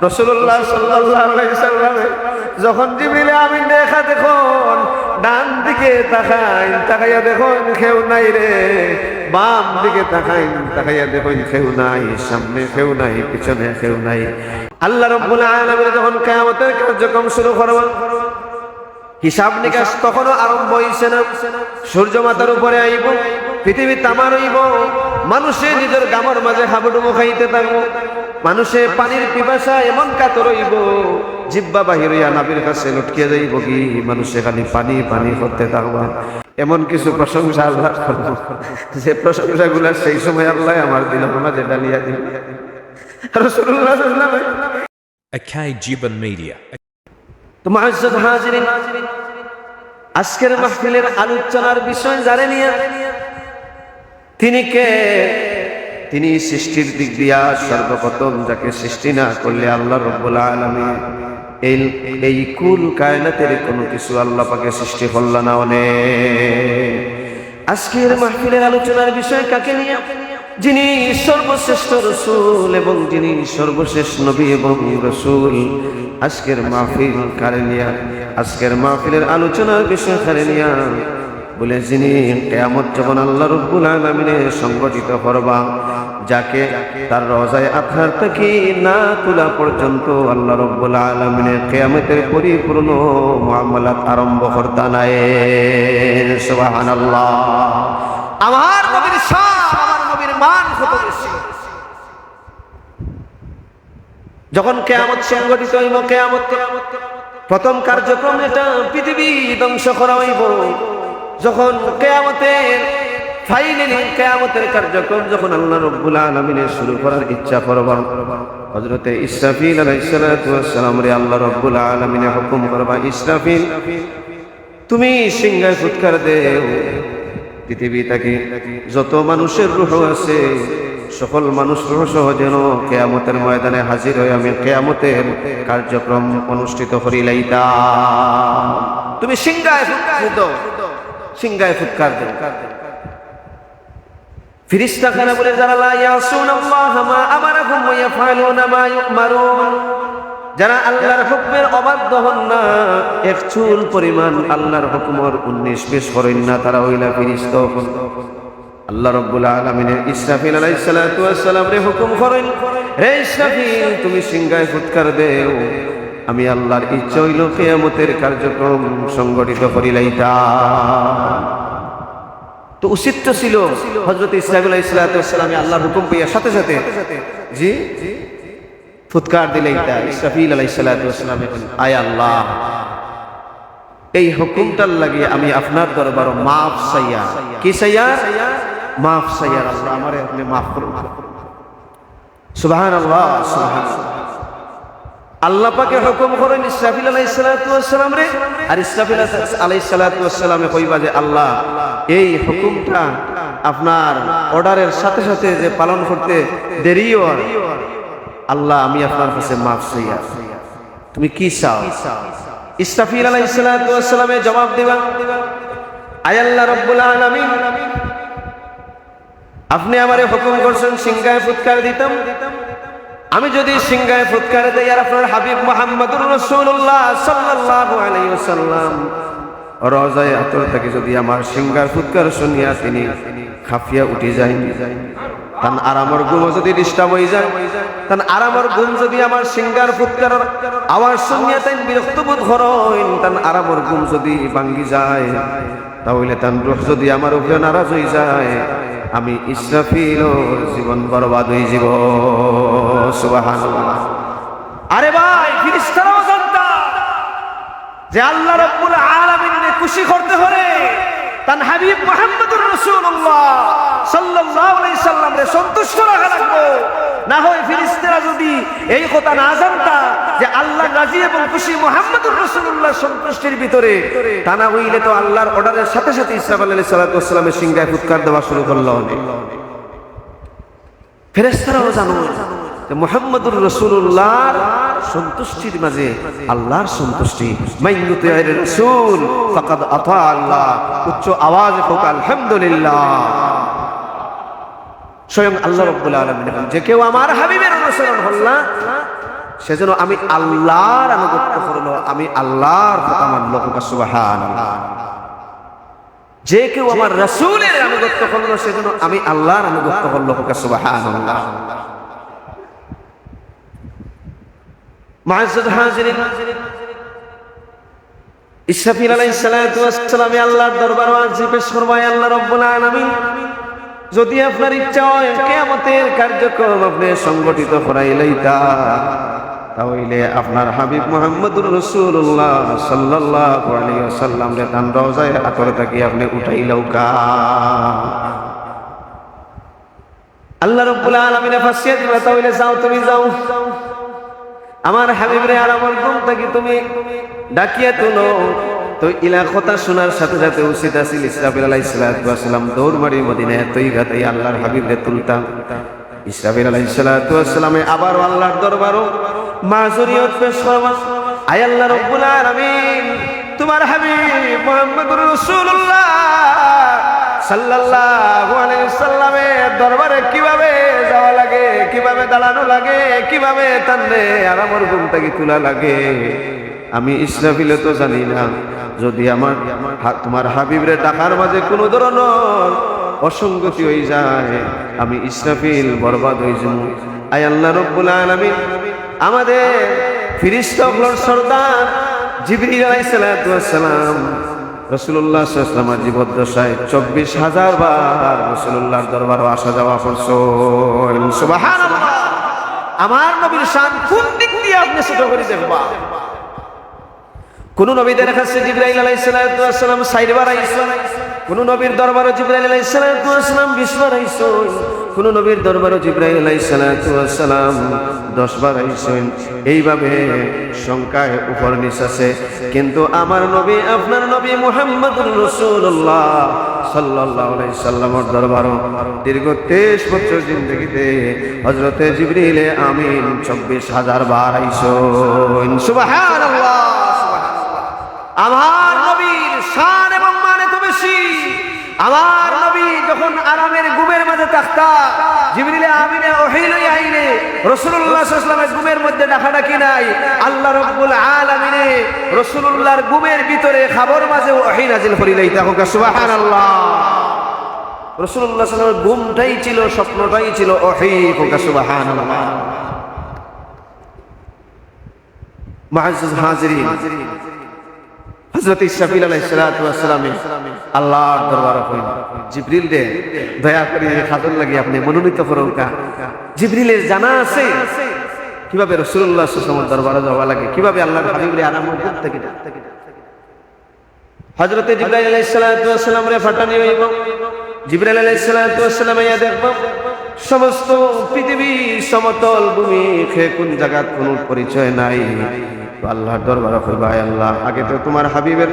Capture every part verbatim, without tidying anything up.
রাসূলুল্লাহ সাল্লাল্লাহু আলাইহি সাল্লামে যখন জিবরিল আমিন দেখা দেখইন, ডান দিকে তাকাইন, তাকাইয়া দেখইন কেউ নাই রে, বাম দিকে তাকাইন, তাকাইয়া দেখইন কেউ নাই, সামনে কেউ নাই, পিছনে কেউ নাই। আল্লাহ রাব্বুল আলামিন যখন কিয়ামতের কার্যক্রম শুরু করবা, হিসাব নিকাশ তখনও আরম্ভ অইছে না। সূর্য মাথার উপরে আইবো, পৃথিবী তামার অইবো, মানুষে নিজের ঘামর মাঝে হাবুডুবু খাইতে থাকবো, মানুষে পানির পিপাসা এমন কাতর অইবো, জিব্বা বাহির অইয়া নাভির কাছে লটকিয়া যাইবো গি, মানুষে খালি পানি পানি করতে থাকবা। এমন কিছু প্রশংসা আল্লাহ করবো, যে প্রশংসাগুলা সেই সময় আল্লাহ আমার দিলর মাঝে ঢালিয়া দিবা। রাসূলুল্লাহ সাল্লাল্লাহু আলাইহি ওয়াসাল্লাম। A K G Ban Media. তো মুআজ্জাজ হাজিরিন, আজকের মাহফিলের আলোচনার বিষয় জানেন নিয়া, তিনি কে? তিনি সৃষ্টির দিক দিয়া সর্বপ্রথম, যাকে সৃষ্টি না করলে আল্লাহ রব্বুল আলামিন এই, এই কুল কায়নাতের কোনো কিছু আল্লাহ পাকে সৃষ্টি করলা না অনে। আজকের মাহফিলের আলোচনার বিষয় কাকে নিয়ে? যিনি সর্বশ্রেষ্ঠ রসুল এবং যিনি সর্বশেষ নবী এবং রসুল। আজকের মাহফিল কারে নিয়া? আজকের মাহফিলের আলোচনার বিষয় কারে নিয়া? বলে, যিনি কিয়ামত যখন আল্লাহ রব্বুল আলামিনে সংগঠিত করবা, যাকে তার রওজায়ে আতহার থাকি না তুলা পর্যন্ত আল্লাহ রব্বুল আলামিনে কিয়ামতের পরিপূর্ণ মুআমালাত আরম্ভ করতা নায়। সুবহানাল্লাহ। আমার নবীর শান, আমার নবীর মান কত বেশি। যখন কিয়ামত সংঘটিত অইবো, কিয়ামত প্রথম কার্যক্রম, এটা পৃথিবী ধ্বংস করা অইবো। যখন কিয়ামতের, finally কিয়ামতের কার্যক্রম যখন আল্লাহ রব্বুল আলামিনে শুরু করার ইচ্ছা করবা, হযরতে ইসরাফিল আলাইহিস সালাতু ওয়াস সালামরে আল্লাহ রব্বুল আলামিনে হুকুম করবা, ইসরাফিল, তুমি শিঙ্গায় ফুৎকার দেও। পৃথিবী থাকি যত মানুষের রুহ আছে, সকল মানুষ রুহ সহ যেন কিয়ামতের ময়দানে হাজির অয় আমি কিয়ামতের কার্যক্রম অনুষ্ঠিত করিলাইতাম। তুমি শিঙ্গায় ফুৎকার দেও, শিঙ্গায় ফুৎকার দেও। ফিরিস্তা কারা বলে, যারা লা ইয়াসুনাল্লাহা মা আমারাহুম ওয়া ইয়াফআলুনা মা ইউমারুন, যারা আল্লাহর হুকুমের অবাধ্য হন না, এক চুল পরিমাণ আল্লাহর হুকুমর উনিশ বিশ করইন না, তারা অইলা ফিরিস্তা অকল। আল্লাহ রব্বুল আলামিনে ইসরাফিল আলাইহিস সালাতু ওয়াস সালামরে হুকুম করইন, রে ইসরাফিল, তুমি শিঙ্গায় ফুৎকার দেও, আমি আল্লাহর ইচ্ছা অইলো কিয়ামতের কার্যক্রম সংগঠিত করিলাইতাম। তো উচিত তো ছিল হযরত ইসরাফিল আলাইহিস সালাতু ওয়াস সালামে আল্লাহর হুকুম পাইয়া সাথে সাথে, জি, ফুৎকার দিলাইতা। ইসরাফিল আলাইহিস সালাতু ওয়াস সালামে কইন, আয় আল্লাহ, এই হুকুমটার লাগি আমি আপনার দরবারো মাফ চাইয়ার। কি চাইয়ার? মাফ চাইয়ার। আল্লাহ, আমারে আপনে মাফ করুন। সুবহানাল্লাহ, সুবহানাল্লাহ। আল্লাহ পাকে হুকুম করইন ইসরাফিল আলাইহিস সালাতু ওয়াস সালামরে, আর ইসরাফিল আলাইহিস সালাতু ওয়াস সালামে কইবা যে, আল্লাহ, এই হুকুমটা আপনার অর্ডারের সাথে সাথে যে পালন করতে দেরি অর, আল্লাহ, আমি আপনার কাছে মাফ চাইয়ার। তুমি কি চাও? ইসরাফিল আলাইহিস সালাতু ওয়াস সালামে জবাব দিবা, আয় আল্লাহ রব্বুল আলামিন, আপনে আমারে হুকুম করছেন শিঙ্গায় ফুৎকার দিতাম। আমি যদি শিঙ্গায় ফুৎকার দেই আর আপনার হাবিব মুহাম্মাদুর রাসূলুল্লাহ সাল্লাল্লাহু আলাইহি ওয়াসাল্লাম রওজায়ে আতহর থাকি যদি আমার শিঙ্গার ফুৎকার শুনিয়া তিনি কাঁপিয়া উঠি যাইন, তান আরামর ঘুমও যদি disturb অই যায়, তান আরামর ঘুম যদি আমার শিঙ্গার ফুৎকারর আওয়াজ শুনিয়া তাইন বিরক্ত বোধ করইন, তান আরামর ঘুম যদি ভাঙ্গি যায়, তা অইলে তান রুহ যদি আমার উপরে নারাজ অই যায়, আমি ইসরাফিলর জীবন বরবাদ অই যিবো। সুবহানাল্লাহ। আরে ভাই, ফিরিস্তারাও জানতা যে আল্লাহ রাব্বুল আলামিনরে খুশি করতে হলে তান হাবিব মুহাম্মদুর রাসূলুল্লাহ সাল্লাল্লাহু আলাইহি সাল্লামরে সন্তুষ্ট রাখা লাগবো। না হয় ফিরিস্তারা যদি এই কথা না জানতা যে আল্লাহর রাজি এবং খুশি মুহাম্মদুর রাসূলুল্লাহর সন্তুষ্টির ভিতরে, তা না অইলে তো আল্লাহর অর্ডারের সাথে সাথে ইসরাফিল আলাইহিস সালাতু ওয়াস সালামে শিঙ্গায় ফুৎকার দেওয়া শুরু করলো অনে। ফেরেশতারাও জানো যে মুহাম্মদুর রাসূলুল্লাহর সন্তুষ্টির মাঝে আল্লাহর সন্তুষ্টি। মান ইউতিউর রাসূল ফাকাদ আতা আল্লাহ। উচ্চ আওয়াজে হোক আলহামদুলিল্লাহ। স্বয়ং আল্লাহ রাব্বুল আলামিন বলেন, যে কেউ আমার হাবিবের অনুসরণ করলা, সে যেন আমি আল্লাহর আনুগত্য করলো, আমি আল্লাহর কথা মানলো। কউক্কা সুবহানাল্লাহ। যে কেউ আমার রাসূলের আনুগত্য করলো, সে যেন আমি আল্লাহর আনুগত্য করলো। কউক্কা সুবহানাল্লাহ। মুআজ্জাজ হাজিরিন, ইসরাফিল আলাইহিস সালাতু ওয়াস সালামে আল্লাহর দরবারো আরজি পেশ করবা, "আয় আল্লাহ রাব্বুল আলামিন, যদি আপনার ইচ্ছা হয়, কিয়ামতের কার্যক্রম আপনে সংগঠিত করাইলাইতা, তা অইলে আপনার হাবিব মুহাম্মদুর রাসূলুল্লাহ সাল্লাল্লাহু আলাইহি ওয়াসাল্লামরে তান রওজায়ে আতহর থাকি আপনে উঠাইলাউক্কা।" আল্লাহ রাব্বুল আলামিনে ফাঁসিয়া দিবা, "তা অইলে যাও, তুমি যাও, আমার হাবিবরে আরামর ঘুম থাকি তুমি ডাকিয়া তুলো।" তো ইলা কথা শোনার সাথে সাথে উপস্থিত আছিল ইসরাফিল আলাইহিস সালাতু ওয়াস সালাম, দৌড় মারি মদিনায় তৈবা তাই আল্লাহর হাবিবরে তুলতা। ইসরাফিল আলাইহিস সালাতু ওয়াস সালামে আবারও আল্লাহর দরবারো মাজুরিয়ত পেশ করবা, "আয় আল্লাহ রাব্বুল আলামিন, তুমার হাবিব মুহাম্মদুর রাসূলুল্লাহ সাল্লাল্লাহু আলাইহি ওয়াসাল্লামের দরবারে কিভাবে যাওয়া লাগে, কিভাবে দাঁড়ানো লাগে, কিভাবে তানরে আরামর ঘুম থাকি তুলা লাগে, আমি ইসরাফিলে তো জানি না। যদি আমার হা-, তুমার হাবিবরে ডাকার মাঝে কুনু ধরনর অসঙ্গতি অইযায়, আমি ইসরাফিল বরবাদ অইযিমু।" আয় আল্লাহ রাব্বুল আলামিন, আমাদের ফিরিস্তা অকলর সর্দার জিবরিল আলাইহিস সালাতু ওয়াস সালাম রাসূলুল্লাহ সাল্লাল্লাহু আলাইহি ওয়াসাল্লামের জীবদ্দশায় চব্বিশ হাজার বার রাসূলুল্লাহর দরবারো আসা যাওয়া করছইন। সুবহানাল্লাহ। আমার নবীর শান কুন দিক দিয়া আপনে ছোট করি দেখবা? কুনু নবীর কাছে জিবরাইল আলাইহিস সালাতু ওয়াস সালাম চাইর বার আইছইন, কুনু নবীর দরবারো জিবরাইল আলাইহিস সালাতু ওয়াস সালাম বিশ বার আইছইন, কুনু নবীর দরবারো জিবরাইল আলাইহিস সালাতু ওয়াস সালাম দশ বার আইছইন। এইভাবে সংখ্যায় উপর নিচ আছে, কিন্তু আমার নবী, আপনার নবী মুহাম্মদুর রাসূলুল্লাহ সাল্লাল্লাহু আলাইহি সাল্লামর দরবারো দীর্ঘ তেইশ বছর জিন্দেগিতে হযরতে জিবরিলে আমিন চব্বিশ হাজার বার আইছইন। সুবহানাল্লাহ, সুবহানাল্লাহ। আমার নবীর শান এবং মান এত বেশি, আমার নবী যখন আরামের ঘুমের মাঝে থাকতা, জিবরিলে আমিনে ওহী লইয়া আইলে রাসূলুল্লাহ সাল্লাল্লাহু আলাইহি ওয়াসাল্লামে ঘুমের মধ্যে ডাকাডাকি নাই। আল্লাহ রাব্বুল আলামিনে রাসূলুল্লাহর ঘুমের ভিতরে খাবর মাঝে ওহী নাজিল করিলাইতা। কউক্কা সুবহানাল্লাহ। রাসূলুল্লাহ সাল্লাল্লাহু আলাইহি ওয়াসাল্লামের ঘুমটাই ছিল, স্বপ্নটাই ছিল ওহী। কউক্কা সুবহানাল্লাহ। মুআজ্জাজ হাজিরিন, হযরত ইসরাফিল আলাইহিস সালাতু ওয়াস সালামে আল্লাহর দরবারো কইন, "জিবরিল রে, দয়া করি এই কাজর লাগি আপনে মনোনীত করউক্কা।" জিবরিলের জানা আছে কিভাবে রাসূলুল্লাহ সাল্লাল্লাহু আলাইহি ওয়াসাল্লামর দরবারো যাওয়া লাগে, কিভাবে আল্লাহর হাবিবরে আরামর ঘুম থাকি ডাকতে। হযরতে জিবরাইল আলাইহিস সালাতু ওয়াস সালামরে পাঠানি অইবো। জিবরাইল আলাইহিস সালাতু ওয়াস সালাম আইয়া দেখবা, সমস্ত পৃথিবী সমতল ভূমি, কে কুন জাগাত কুনু পরিচয় নাই। তো আল্লাহর দরবারো কইবা, "আয় আল্লাহ, আগে তো তুমার হাবিবের,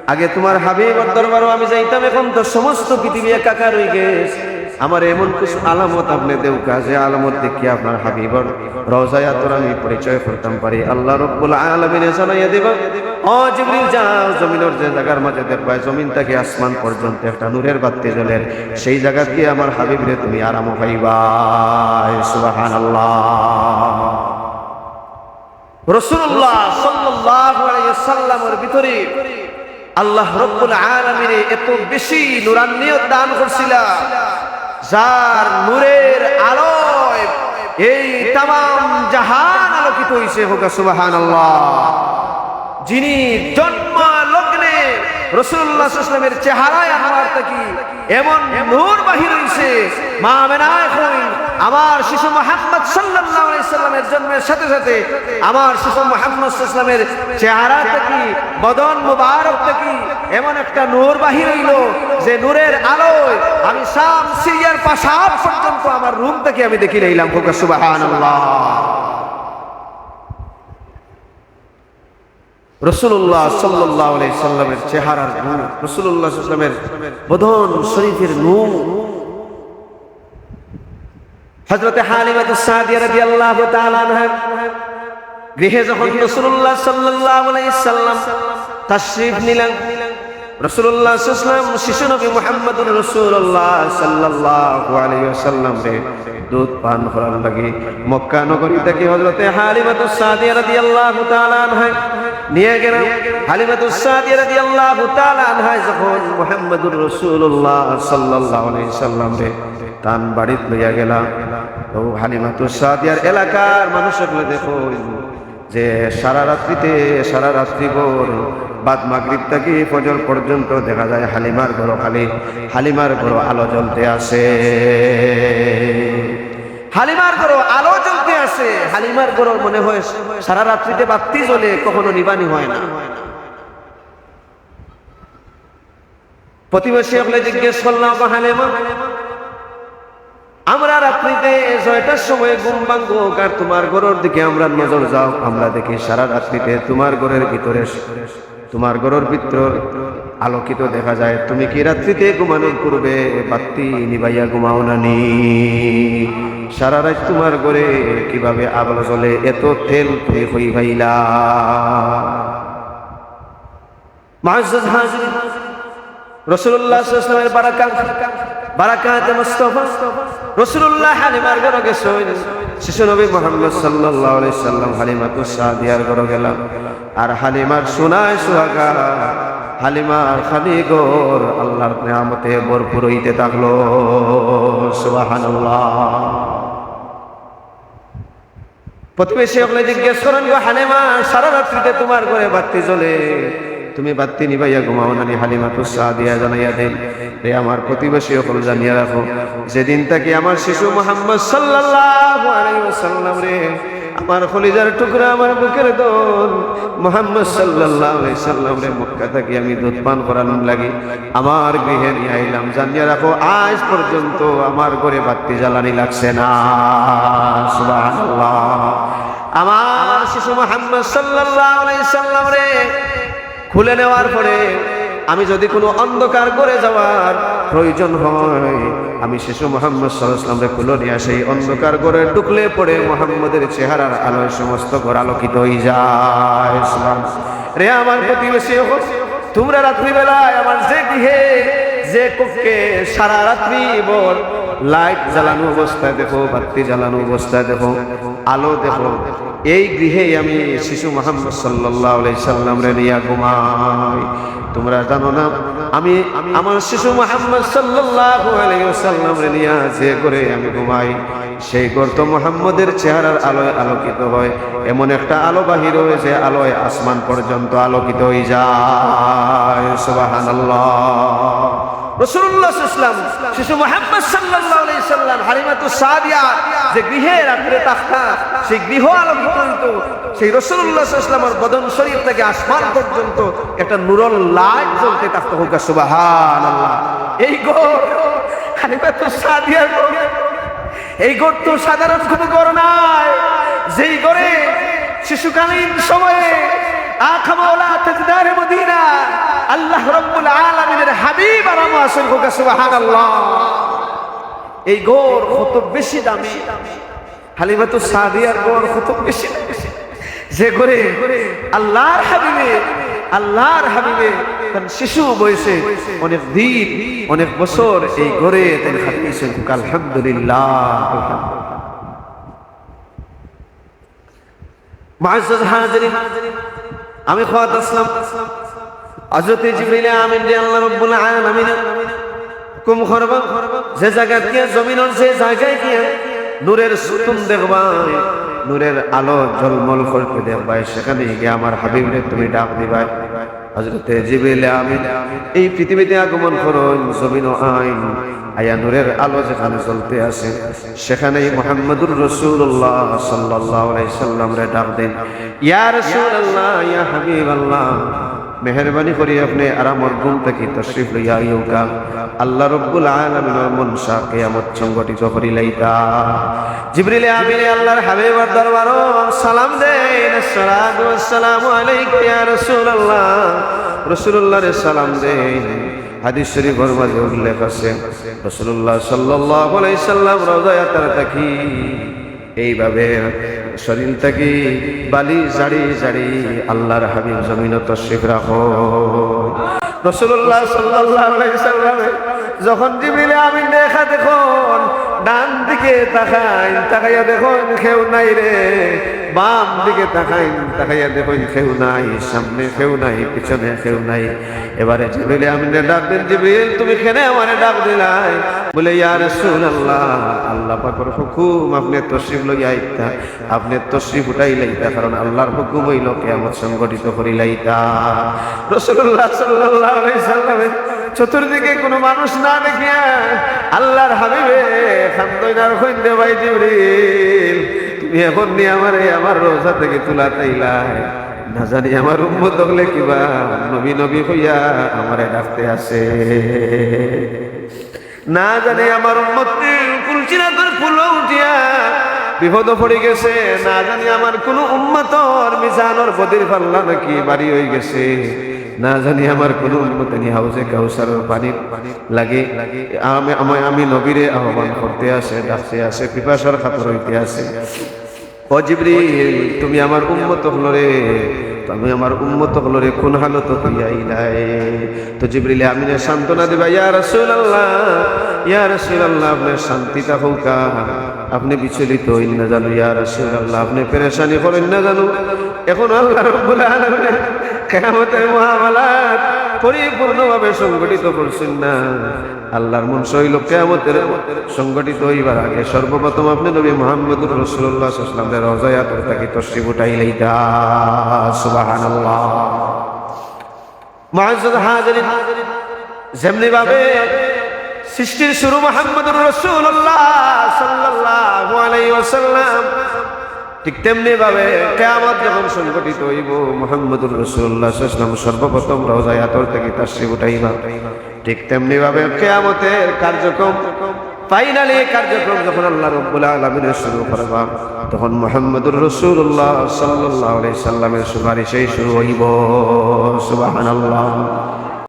আগে তুমার হাবিবর দরবারো আমি যাইতাম, এখন তো সমস্ত পৃথিবী একাকার অইগেছে। আমারে এমন কিছু আলামত আপনে দেউক্কা, যে আলামত দেখিয়া আপনার হাবিবর রওজায়ে আতহর আমি পরিচয় করতাম পারি।" আল্লাহ রাব্বুল আলামিনে জানাইয়া দিবা, "ও জিবরিল, যাও, জমিনর যে জাগার মাঝে দেখবায়, জমিন থাকি আসমান পর্যন্ত একটা নূরের বাত্তি জ্বলের, সেই জাগাত গিয়া আমার হাবিবরে তুমি আরামো পাইবায়।" সুবহানাল্লাহ। রাসূলুল্লাহ সাল্লাল্লাহু আলাইহি ওয়াসাল্লামর ভিতরে আল্লাহ রাব্বুল আলামিনে এত বেশি নূরান্নিয়ত দান করছিলা, যার নূরের আলোয় এই তামাম জাহান আলোকিত অইছে। কউক্কা সুবহানাল্লাহ। যিনি জন্ম লগ্নে রাসূলুল্লাহ সাল্লাল্লাহু আলাইহি ওয়াসাল্লামের চেহারায় আনোয়ার থাকি এমন নূর বাহির অইছে, মা আমেনায় কইন, আমার শিশু মুহাম্মদ সাল্লাল্লাহু আলাইহি সাল্লামের জন্মের সাথে সাথে আমার শিশু মুহাম্মদ সাল্লাল্লাহু আলাইহি সাল্লামের চেহারা থাকি, বদন মুবারক থাকি এমন একটা নূর বাহির অইলো, যে নূরের আলোয় আমি শাম, সিরিয়ার পাশাব পর্যন্ত আমার রুম থাকি আমি দেখিলাইলাম। কউক্কা সুবহানাল্লাহ। রাসূলুল্লাহ সাল্লাল্লাহু আলাইহি সাল্লামের চেহারার নূর, রাসূলুল্লাহ সাল্লাল্লাহু আলাইহি সাল্লামের বদন শরীফের নূর। হযরতে হালিমাতুস সাদিয়া রাদিয়াল্লাহু তাআলা আনহা গৃহে যখন রাসূলুল্লাহ সাল্লাল্লাহু আলাইহি সাল্লাম তাশরিফ নিলেন, রাসূলুল্লাহ সাল্লাল্লাহু আলাইহি ওয়াসাল্লাম শিশু নবী মুহাম্মদুর রাসূলুল্লাহ সাল্লাল্লাহু আলাইহি ওয়াসাল্লামরে দুধ পান করার লাগি মক্কা নগরী থাকি হযরতে হালিমাতুস সাদিয়া রাদিয়াল্লাহু তাআলা আনহা নিয়া গেলা। হালিমাতুস সাদিয়া রাদিয়াল্লাহু তাআলা আনহা যখন মুহাম্মদুর রাসূলুল্লাহ সাল্লাল্লাহু আলাইহি ওয়াসাল্লামরে তান বাড়িত লইয়া গেলা, তো হালিমাতুস সাদিয়ার এলাকার মানুষ অকলে দেখইন যে সারা রাত্রিতে, সারা রাত্রিভর বাদ মাগরিব থাকি ফজর পর্যন্ত দেখা যায় হালিমার ঘরো খালি, হালিমার ঘরো আলো জ্বলতে আছে। হালিমার ঘরো আলো জ্বলতে আছে। হালিমার ঘরো মনে হয় সারা রাত্রিতে বাতি জ্বলে, কখনো নিবানি হয় না। প্রতিবেশী অকলে জিজ্ঞেস করলা, "ওগো হালিমা, আমরা রাত্রিতে ছয়টার সময় ঘুম ভাঙ্গো, আর তুমার ঘরর দিকে আমরা নজর যাও, আমরা দেখি সারা রাত্রিতে তুমার ঘরর ভিতরে, তুমার ঘরর ভিতর আলোকিত দেখা যায়। তুমি কি রাত্রিতে ঘুমানোর পূর্বে বাতি নিবাইয়া ঘুমাও না নি? সারা রাত তুমার ঘরে কিভাবে আলো জ্বলে, এত তেল তুমি কই পাইলা?" মুআজ্জাজ হাজিরিন, রাসূলুল্লাহ সাল্লাল্লাহু আলাইহি ওয়াসাল্লামের বারাকাত, বারাকাতে মুস্তাফা, রাসূলুল্লাহ হালিমার ঘরো গেছইন। শিশু নবী মুহাম্মদ সাল্লাল্লাহু আলাইহি ওয়াসাল্লাম হালিমাতুস সাদিয়ার ঘরো গেলা। আর হালিমার সোনায় সুহাগা, হালিমার খালি ঘর আল্লাহর নিয়ামতে ভরপুর অইতে থাকলো। সুবহানাল্লাহ। প্রতিবেশী অকলে জিজ্ঞেস করইন, "গো হালিমা, সারা রাত্রিতে তুমার ঘরে বাতি জ্বলে, তুমি বাতি নিবাইয়া ঘুমাও না নি?" হালিমাতুস সাদিয়া জানাইয়া দেইন, "রে আমার প্রতিবেশী অকল, জানিয়া রাখো, যেদিন থাকি আমার শিশু মুহাম্মদ সাল্লাল্লাহু আলাইহি ওয়াসাল্লামরে, আমার কলিজার টুকরা, আমার বুকের ধন মুহাম্মদ সাল্লাল্লাহু আলাইহি ওয়াসাল্লামরে মক্কা থাকি আমি দুধ পান করানোর লাগি আমার গৃহে নিয়া আইলাম, জানিয়া রাখো, আইজ পর্যন্ত আমার ঘরে বাতি জ্বালানি লাগছে না।" সুবহানাল্লাহ। আমার শিশু মুহাম্মদ সাল্লাল্লাহু আলাইহি ওয়াসাল্লামরে কুলে নেওয়ার পরে আমি যদি কোনো অন্ধকার ঘরে যাওয়ার প্রয়োজন হয়, আমি শিশু মুহাম্মদ সাল্লাল্লাহু আলাইহি ওয়াসাল্লামরে কুলে নিয়া সেই অন্ধকার ঘরে ঢুকলে পরে মুহাম্মদের চেহারার আলোয় সমস্ত ঘর আলোকিত অইযায়। সুবহানাল্লাহ। রে আমার প্রতিবেশী অকল, তুমরা রাত্রিবেলায় আমার যে গৃহে, যে কক্ষে সারা রাত্রি ভর light জ্বালানো অবস্থায় দেখো, বাতি জ্বালানো অবস্থায় দেখো, আলো দেখো, এই গৃহে আমি শিশু মুহাম্মদ সাল্লাল্লাহু আলাইহি ওয়াসাল্লামরে নিয়া ঘুমাই। তুমরা জানো না, আমি আমার শিশু মুহাম্মদ সাল্লাল্লাহু আলাইহি ওয়াসাল্লামরে নিয়া যে ঘরে আমি ঘুমাই, সেই ঘর তো মুহাম্মদের চেহারার আলোয় আলোকিত হয়, এমন একটা আলো বাহির হয় যে আলোয় আসমান পর্যন্ত আলোকিত অইযায়। সুবহানাল্লাহ। রাসূলুল্লাহ সাল্লাল্লাহু আলাইহি ওয়াসাল্লাম, শিশু মুহাম্মদ সাল্লাল্লাহু আলাইহি ওয়াসাল্লাম, হালিমাতুস সাদিয়া যে গৃহে রাত্রে থাকতা, সেই গৃহ আলোকিত অইতো, সেই রাসূলুল্লাহ সাল্লাল্লাহু আলাইহি ওয়াসাল্লামর বদন শরীফ থাকি আসমান পর্যন্ত একটা নূরর light জ্বলতে থাকতো। কউক্কা সুবহানাল্লাহ। এই ঘর, হালিমাতুস সাদিয়ার ঘর, এই ঘর তো সাধারণ কোনো ঘর নায়, যেই ঘরে শিশুকালীন সময়ে আকা মাওলা তাজদারে মদিনা আল্লাহ রাব্বুল আলামিনের হাবিব আরামো আছইন। কউক্কা সুবহানাল্লাহ। এই ঘর কত বেশি দামি, হালিমাতুস সাদিয়ার ঘর কত বেশি দামি। যে ঘরে আল্লাহর হাবিবে, আল্লাহর হাবিবে তান শিশু বয়সে অনেক দিন, অনেক বছর এই ঘরে তাইন কাটাইছইন। আলহামদুলিল্লাহ, আলহামদুলিল্লাহ। মুআজ্জাজ হাজিরিন, আমি কওয়াত আছলাম, হযরতে জিবরিল আমিনরে আল্লাহ রাব্বুল আলামিনে হুকুম করবা, যে জাগাত গিয়া, জমিনর যে জাগায় গিয়া নূরের সুতুন দেখবায়, নূরের আলো ঝলমল করতে দেখবায়, সেখানে গিয়া আমার হাবিবরে তুমি ডাক দিবায়। হযরতে জিবরিল আমিন এই পৃথিবীতে আগমন করইন, জমিনো আইন, আইয়া নূরের আলো যেখানে জ্বলতে আছে, সেখানেই মুহাম্মদুর রাসূলুল্লাহ সাল্লাল্লাহু আলাইহি সাল্লামরে ডাক দেইন, "ইয়া রাসূলুল্লাহ, ইয়া হাবিবাল্লাহ, মেহেরবানি করি আপনে আরামর ঘুম থাকি তশরিফ লইয়া আইউক্কা। আল্লাহ রাব্বুল আলামিনর মনশা কিয়ামত সংগঠিত করিলাইতা।" জিবরিল আমিনে আল্লাহর হাবিবর দরবারো সালাম দেইন, "আসসালাতু ওয়াসসালামু আলাইকা ইয়া রাসূলুল্লাহ।" রাসূলুল্লাহরে সালাম দেইন। হাদিস শরীফর মাঝে উল্লেখ আছে, রাসূলুল্লাহ সাল্লাল্লাহু আলাইহি সাল্লাম রওজায়ে আতহার থাকি এইভাবে শরীর থাকি বালি ঝাড়ি ঝাড়ি আল্লাহর হাবিব জমিনো তশরিফ রাখো। রাসূলুল্লাহ সাল্লাল্লাহু আলাইহি সাল্লামে যখন জিবরিল আমিন দেখা দেখইন, ডান দিকে তাকাইন, তাকাইয়া দেখইন কেউ নাই রে, বাম দিকে তাকাইন, তাকাইয়া দেখইন কেউ নাই, সামনে কেউ নাই, পিছনে কেউ নাই। এবারে জিবরিল আমিনরে ডাক দেন, "জিবরিল, তুমি কেনে আমারে ডাক দিলায়?" বলে, "ইয়া রাসূলুল্লাহ, আল্লাহ পাকর হুকুম, আপনে তশরিফ লইয়া আইতা।" আপনে তশরিফ উঠাইলাইতা, কারণ আল্লাহর হুকুম অইলো কিয়ামত সংঘটিত করিলাইতা। রাসূলুল্লাহ সাল্লাল্লাহু আলাইহি সাল্লামে চতুর্দিকে কুনু মানুষ না দেখিয়া আল্লাহর হাবিবে কান্দইন আর কইন, "রে ভাই জিবরিল, তুমি এখন নি আমারে আমার রওজা থাকি তুলাত আইলায়, না জানি আমার উম্মত অকলে কিবা নবী নবী কইয়া আমারে ডাকতে আছে।" না জানি আমার উম্মত কুল সিরাতর পুলো উঠিয়া বিপদো পড়ি গেছে, না জানি আমার কুনু উম্মতর মিজানর বদির পাল্লা নাকি ভারি অই গেছে, না জানি আমার কুনু উম্মতে নি হাউজে কাউসারর পানির লাগি আমি, আমি, আমি নবীরে আহ্বান করতে আছে, ডাকতে আছে, পিপাসার কাতর অইতে আছে। ও জিবরিল, তুমি আমার উম্মত অকলরে, তুমি আমার উম্মত অকলরে কুন হালতো থইয়া আইলায়? তো জিবরিল আমিনে সান্ত্বনা দিবা, "ইয়া রাসূলুল্লাহ, ইয়া রাসূলুল্লাহ, আপনে শান্তি থাকউক্কা, আপনে বিচলিত অইন না জানু, ইয়া রাসূলুল্লাহ, আপনে পেরেশানি করইন না জানু।" এখন আল্লাহ রাব্বুল আলামিন কিয়ামতের মামলাত পরিপূর্ণভাবে সংগঠিত করছইন না। আল্লাহর মনশা অইলো কিয়ামতের সংগঠিত অইবার আগে সর্বপ্রথম আপনে নবী মুহাম্মদুর রাসূলুল্লাহ সাল্লাল্লাহু আলাইহি ওয়াসাল্লামরে রওজায়ে আতহর থাকি তশরিফ উঠাইলাইতা। সুবহানাল্লাহ। মুআজ্জাজ হাজিরিন, যেমনি ভাবে সৃষ্টির শুরু মুহাম্মদুর রাসূলুল্লাহ সাল্লাল্লাহু আলাইহি ওয়াসাল্লাম, ঠিক তেমনি ভাবে কিয়ামত যখন সংগঠিত অইবো, মুহাম্মদুর রাসূলুল্লাহ সাল্লাল্লাহু আলাইহি ওয়াসাল্লাম সর্বপ্রথম রওজায়ে আতহর থাকি তশরিফ উঠাইবা। ঠিক তেমনি ভাবে কিয়ামতের কার্যক্রম, ফাইনালি কার্যক্রম যখন আল্লাহ রাব্বুল আলামিনে শুরু করবা, তখন মুহাম্মদুর রাসূলুল্লাহ সাল্লাল্লাহু আলাইহি সাল্লামের সুপারিশেই শুরু অইবো। সুবহানাল্লাহ।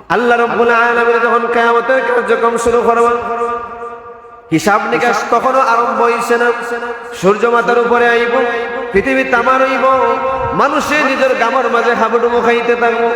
আল্লাহ রাব্বুল আলামিনে যখন কিয়ামতের কার্যক্রম শুরু করবা, হিসাব নিকাশ তখনও আরম্ভ অইছে না। সূর্য মাথার উপরে আইবো, পৃথিবী তামার অইবো, মানুষে নিজর ঘামর মাঝে হাবুডুবু খাইতে থাকবো,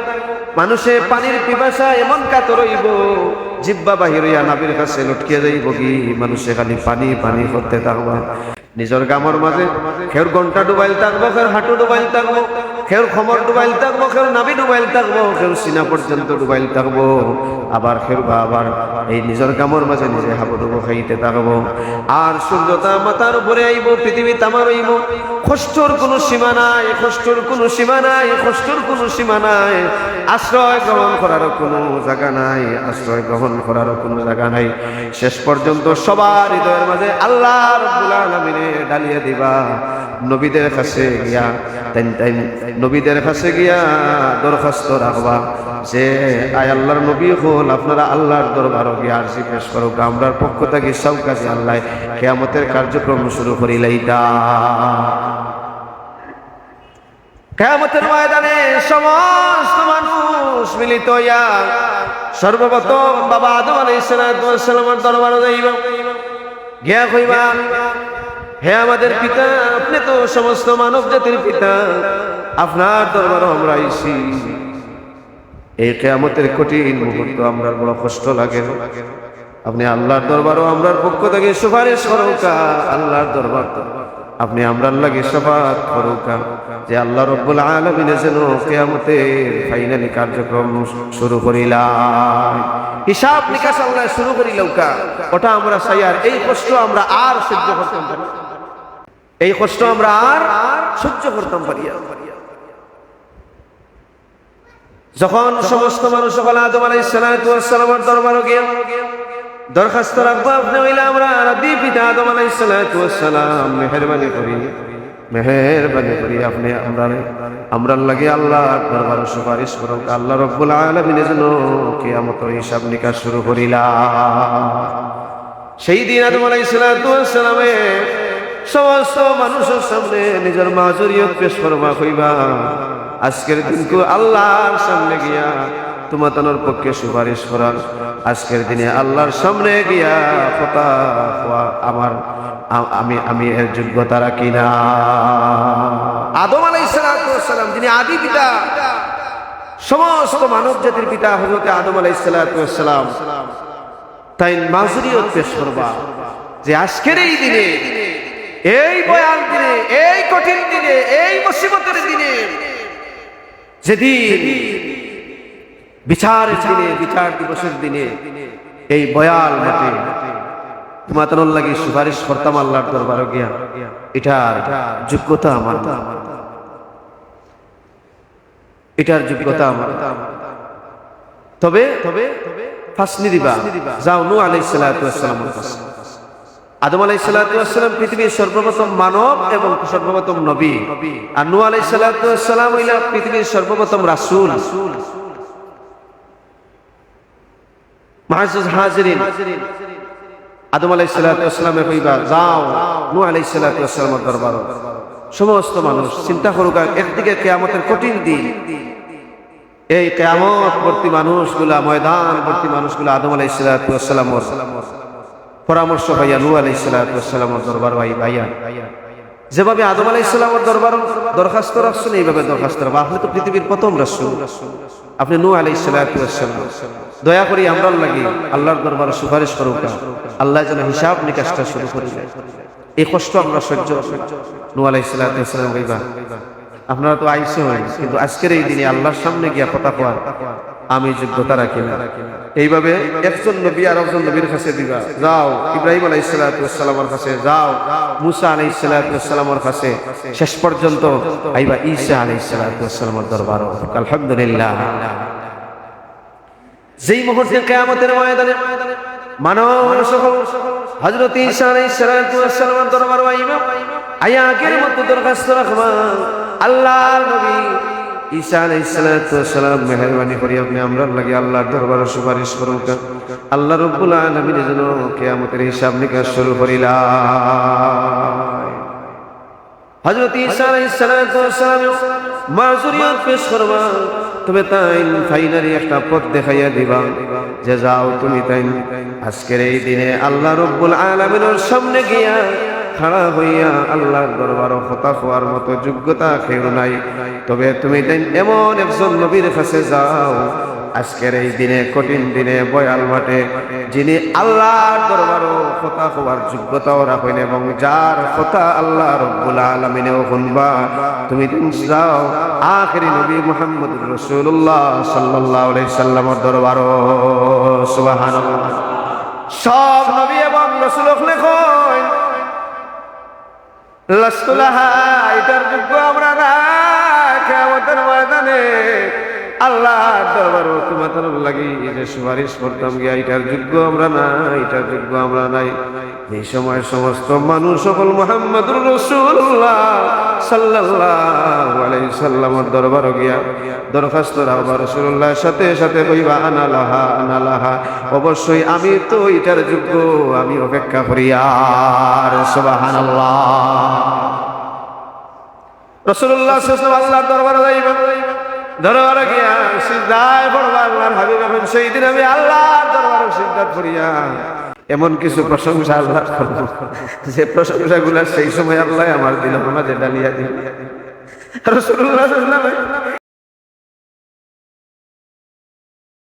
মানুষে পানির পিপাসা এমন কাতর অইবো, জিব্বা বাহির অইয়া নাভির কাছে লটকিয়া যাইবোগি, মানুষে খালি পানি পানি করতে থাকবা। নিজর ঘামর মাঝে কেউর ঘন্টা ডুবাইল থাকবো, কেউর হাঁটু ডুবাইল থাকবো, কেউর কোমর ডুবাইল থাকবো, কেউর নাভি ডুবাইল থাকবো, কেউর সিনা পর্যন্ত ডুবাইল থাকবো। আবার কেউ বা আবার এই নিজর ঘামর মাঝে নিজে হাবুডুবু খাইতে থাকবো। আর সূর্যটা মাথার উপরে আইবো, পৃথিবী তামার অইবো। কষ্টর কুনু সীমা নাই, কষ্টর কুনু সীমা নাই, কষ্টর কুনু সীমা নাই। আশ্রয় গ্রহণ করার কুনু জাগা নাই, আশ্রয় গ্রহণ করার কুনু জাগা নাই। শেষ পর্যন্ত সবার হৃদয়ের মাঝে আল্লাহ রাব্বুল আলামিনে ঢালিয়া দিবা। নবীদের কাছে গিয়া, তাইন তাইন নবীদের কাছে গিয়া দরখাস্ত রাখবা যে, "আয় আল্লাহর নবী অকল, আপনারা আল্লাহর দরবারো গিয়া আরজি পেশ করউক্কা, আমরার পক্ষ থাকি চাউক্কা যে আল্লায় কিয়ামতের কার্যক্রম শুরু করিলাইতা।" কিয়ামতের ময়দানে সমস্ত মানুষ মিলিত অইয়া সর্বপ্রথম বাবা আদম আলাইহিস সালাতু ওয়াস সালামের দরবারো যাইবা, গিয়া কইবা, "হে আমাদের পিতা, আপনে তো সমস্ত মানব জাতির পিতা, আপনার দরবারো আমরা আইছি। এই কিয়ামতের কঠিন মুহূর্ত আমরার বড় কষ্ট লাগে।" আপনে আল্লাহর দরবারো আমরার পক্ষ থাকি সুপারিশ করউক্কা, আল্লাহর দরবার তো আপনে আমরার লাগি শাফাআত করউক্কা, যে আল্লাহ রাব্বুল আলামিনে যেন কিয়ামতের ফাইনালি কার্যক্রম শুরু করিলা, হিসাব নিকাশ আল্লায় শুরু করিলাউক্কা। ওটা আমরা চাই, আর এই কষ্ট আমরা আর সহ্য করতাম পারি, এই কষ্ট আমরা আর সহ্য করতাম পারি না। যখন সমস্ত মানুষ অকল আদম আলাইহিস সালাতু ওয়াস সালামের দরবারো গিয়া দরখাস্ত রাখবা, "আপনে অইলা আমরার আদি পিতা আদম আলাইহিস সালাতু ওয়াস সালাম, মেহেরবানি করি, মেহেরবানি করি আপনে আমরারে, আমরার লাগি আল্লাহর দরবারো সুপারিশ করউক্কা, আল্লাহ রাব্বুল আলামিনে যেন কিয়ামতর হিসাব নিকাশ শুরু করিলা।" সেই দিন আদম আলাইহিস সালাতু ওয়াস সালামে সমস্ত মানুষর সামনে নিজর মাজুরিয়ত পেশ করবা, কইবা, "আজকের দিনকু আল্লাহর সামনে গিয়া তুমাতানোর পক্ষে সুপারিশ করার, আজকের দিনে আল্লাহর সামনে গিয়া কথা কওয়া আমার, আ-, আমি, আমি এর যোগ্যতা রাখি না।" আদম আলাইহিস সালাতু ওয়াস সালাম, যিনি আদি পিতা, সমস্ত মানব জাতির পিতা হযরতে আদম আলাইহিস সালাতু ওয়াস সালাম তাইন মাজুরিয়ত পেশ করবা যে আজকের এই দিনে, এই ভয়াল দিনে, এই কঠিন দিনে, এই মুসিবতের দিনে, যেদিন বিচারের দিনে, বিচার দিবসের দিনে এই ভয়াল মাঠে তুমাতানোর লাগি সুপারিশ করতাম আল্লাহর দরবারো গিয়া, ইটার যোগ্যতা আমার না, ইটার যোগ্যতা আমার না। তবে, তবে ফাসনি দিবা, যাও নূহ আলাইহিস সালাতু ওয়াস সালামর কাছে। আদম আলাইহিস সালাতু ওয়াস সালাম পৃথিবীর সর্বপ্রথম মানব এবং সর্বপ্রথম নবী, আর নূহ আলাইহিস সালাতু ওয়াস সালাম অইলা পৃথিবীর সর্বপ্রথম রাসূল। মুআজ্জাজ হাজিরিন, আদম আলাইহিস সালাতু ওয়াস সালামে কইবা, যাও নূহ আলাইহিস সালাতু ওয়াস সালামর দরবারো। সমস্ত মানুষ চিন্তা করুক্কা, একদিকে কিয়ামতের কঠিন দিন, এই কিয়ামতবর্তী মানুষগুলা, ময়দানবর্তী মানুষগুলা আদম আলাইহিস সালাতু ওয়াস সালামর পরামর্শ পাইয়া নূহ আলাইহিস সালাতু ওয়াস সালামর দরবারো আইবা। যেভাবে আদম আলাইহিস সালামর দরবারো দরখাস্ত রাখছইন, এইভাবে দরখাস্ত রাখবা। আপনে তো পৃথিবীর প্রথম রাসূল, আপনে নূহ আলাইহিস সালাতু ওয়াস সালাম, দয়া করি আমরার লাগি আল্লাহর দরবারো সুপারিশ করুক্কা, আল্লায় যেন হিসাব নিকাশটা শুরু করি দেয়। এই কষ্ট আমরা সহ্য করতে। নূহ আলাইহিস সালাতু ওয়াস সালাম কইবা, আপনারা তো আইছইন, কিন্তু আজকের এই দিনে আল্লাহর সামনে গিয়া কথা কওয়ার আমি যোগ্যতা রাখি না। এইভাবে একজন নবী আরকজন নবীর কাছে দিবা, যাও ইব্রাহিম আলাইহিস সালাতু ওয়াস সালামর কাছে, যাও মুসা আলাইহিস সালাতু ওয়াস সালামর কাছে, শেষ পর্যন্ত আইবা ঈসা আলাইহিস সালাতু ওয়াস সালামর দরবারো। আলহামদুলিল্লাহ। যেই মুহূর্তে কিয়ামতের ময়দানে মানব সকল হযরত ঈসা আলাইহিস সালাতু ওয়াস সালামর দরবারো আইবা, আইয়া আগের মতো দরখাস্ত রাখবা, আল্লাহর নবী ঈসা আলাইহিস সালাতু ওয়াস সালাম, মেহেরবানি করি আপনে আমরার লাগি আল্লাহর দরবারো সুপারিশ করুক্কা, আল্লাহ রাব্বুল আলামিনে যেন কিয়ামতের হিসাব নিকাশ শুরু করিলায়। হযরত ঈসা আলাইহিস সালাতু ওয়াস সালাম মাজুরিয়ত পেশ করবা, তবে তাইন ফাইনালি একটা পথ দেখাইয়া দিবা যে যাও তুমি তাইন আজকের এই দিনে আল্লাহ রাব্বুল আলামিনের সামনে গিয়া খাড়া হইয়া আল্লাহর দরবারো কথা কওয়ার মতো যোগ্যতা কেউর নাই। তবে তুমি তাইন এমন একজন নবীর কাছে যাও, আজকের এই দিনে, কঠিন দিনে, ভয়াল মাঠে, যিনি আল্লাহর দরবারো কথা কওয়ার যোগ্যতাও রাখইন এবং যার কথা আল্লাহ রাব্বুল আলামিনেও হুনবা। তুমি তাইন যাও আখেরি নবী মুহাম্মদুর রাসূলুল্লাহ সাল্লাল্লাহু আলাইহি সাল্লামর দরবারো। সুবহানাল্লাহ। সব নবী এবং রাসূল অকলে কইন, লাস্তু লাহা, ইটার যোগ্য আমরা না। কিয়ামতের ময়দানে আল্লাহর দরবারো তুমাতানোর লাগি যে সুপারিশ করতাম গিয়া, ইটার যোগ্য আমরা না, ইটার যোগ্য আমরা নায়। এই সময় সমস্ত মানুষ সকল মুহাম্মাদুর রাসূলুল্লাহ সাল্লাল্লাহু আলাইহি সাল্লামর দরবারো গিয়া দরখাস্ত রাখবা, রাসূলুল্লাহর সাথে সাথে কইবা, "আনা লাহা, আনা লাহা, অবশ্যই আমি তো ইটার যোগ্য, আমি অপেক্ষা করিয়ার।" সুবহানাল্লাহ। রাসূলুল্লাহ সাল্লাল্লাহু আলাইহি ওয়াসাল্লাম আল্লাহর দরবারো যাইবা, দরবারো গিয়া সিজদায় পড়বা, আল্লাহর হাবিব কইন, "সেই দিন আমি আল্লাহর দরবারো সিজদাত পড়িয়া এমন কিছু প্রশংসা আল্লাহর করমু, যে প্রশংসাগুলা সেই সময় আল্লায় আমার দিলর মাঝে ঢালিয়া দিবা।" রাসূলুল্লাহ সাল্লাল্লাহু আলাইহি ওয়াসাল্লাম